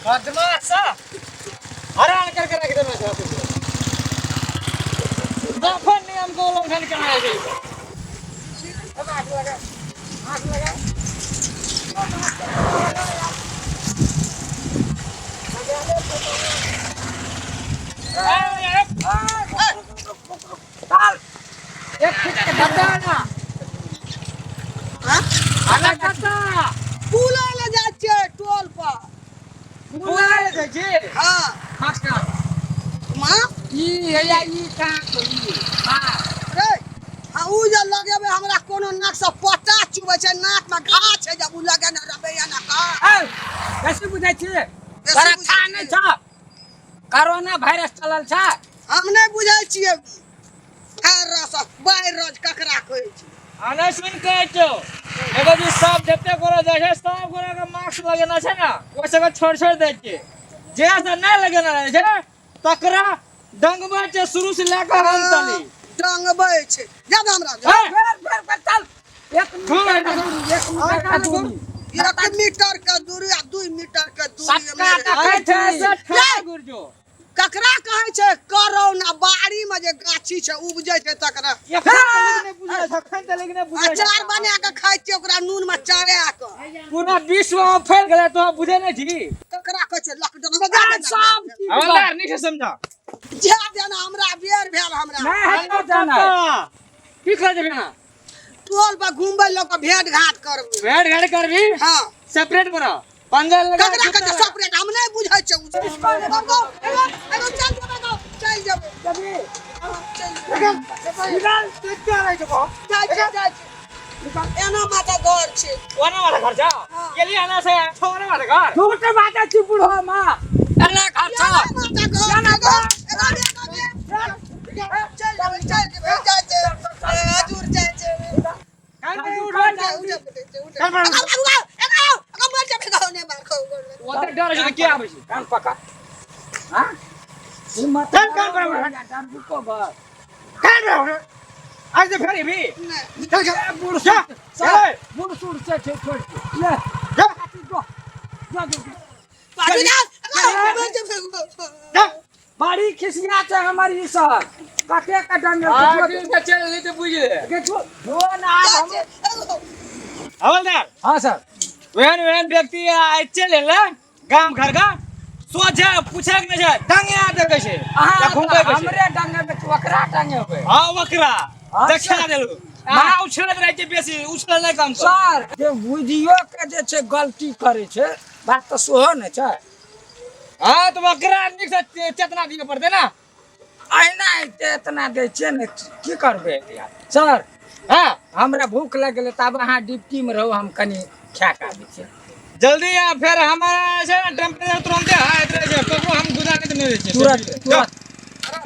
बदमाश हरान करके रख देना छै दफन नियम के उल्लंघन केना छै। आँख लगा, आँख लगा। एक फीट के धक्का ना आना कत्ता पुला ले जाइ छियै टोल पर। पुला ले जाइ छी? हाँ। मास्क का माँ ई हैया ई कहाँ को ई माँ रे हाँ उ जे लगेबै हमरा कोनो नाक से पटा चुबै छै, नाक में घा छै, जब उ लगेने रहबै या ना का। ए कैसे बुझै छी? तोरा बुझै था नहि छियै। छ, कोरोना वायरस चलल छ। हम नहि बुझै छियै वायरस वायरस ककरा कहै छै। आने सुन के छौ एगो जी, सब जते गोरा जाइ छै सब गोरा के मास्क लगेना छै ने, ओहि सबके छोड़ छोड़ दै छियै। जे से नहि लगेना रहै छै तकरा डंगबै छै शुरू से लए कऽ अंत तली। डंगबै छै जा दे हमरा। हे! फेर फेर फेर चल एक मीटर के दूरी, एक मीटर के दूरी। 1 मीटर के दूरी आ 2 मीटर के दूरी। सटका मेरे। देखै अच्छा छी। से ठाकुर जो ककरा कहै छै करोना? बाड़ी में जे गाछी छै उपजै छै तकरा। एखन तक नहि बुझल छै, एखन तक नहि बुझल छै। अचार बना के खाइ छियै ओकरा नून में चढ़ा के। पूरा विश्व में फैल गेलै तो बुझे नहि छी। ककरा कहै छै लॉकडाउन? जा देना। सब चीज हवलदार नीक से समझा। जा देना, हमरा बेर भेल हमरा। नहि हेतौ जाना। की कर देबे ना? टोल पर घूमबै लोक के भेंट घाट करबै। भेंट घाट करबी? हाँ। सेपरेट करो पंजा लगा। ककरा कहै छै सेपरेट? हम नहि बुझै छै उ। एगो एगो एगो चल जेबै गो, चल जेबै। जबी चल जेबै। निकाल केते रहै छै को। जाइ छै, जाइ छै। एना माता घर छै। ओना वाला घर जा। हाँ। गेली आना से छोरा वाला घर। झूठ बाजै छी बुढ़ो माँ, एना घर छ। एना माता घर एना एगो एगो एगो चल जेबै, चल जेबै, जाइ छै। ए, हजूर जाइ छै। कान पे उठ उठ। जा, उठ जा, उठ जा। एगो, एगो, एगो, एगो मर जेबै गो, नहि मार खाउ, गोड़। ओते डर छै त के आबै छै? कान पकड़। हाँ हिम्मत। चल, कान पर उठ। डर बस। कान पे उठ। आज तो फेर भी नहि। चल चल। बूढ़ जा। सर, बूढ़ सूढ़ से छै छोड़ के ले। जा। जो जो जो जो। पाछू जा, एगो मर जेबै गो। जा। बड़ी खिसिया छै हमर ई सर, कते के डंगे। आगे के चल गेली त बुझ ले। के जो जो ना जाइ हम छै, एगो। हवलदार। हाँ सर। वेहन वेहन व्यक्ति आइ चलि एलै गाम घर का सोझे पूछे के नहि छै, डंगे आ देखे छै अहाँ या घुमबै के छै। हमरे डंगे में ओकरा डंगे होबे? हाँ, ओकरा। हाँ, देखा सर। देलू महा उछलैत रहै छै, बेसी उछलल नहि कम कर। सर, जे बुझियो के जे छै गलती करै छै, बात तऽ सेहो ने छै। हाँ तऽ ओकरा नीक से चेतना दिअ पड़तै ने। अहिना एते एतना दै छियै ने, की करबै यार सर? हाँ। हमरा भूख लागि गेलै, तब अहाँ ड्यूटीमे रहू, हम कनि खाए कऽ आबै छियै। जल्दी आ, फेर हमारा छै ने टेम्परेचर तुरंते हाई रहै छै, ककरो हम गुजार नहि दै छियै। तुरंत तुरंत।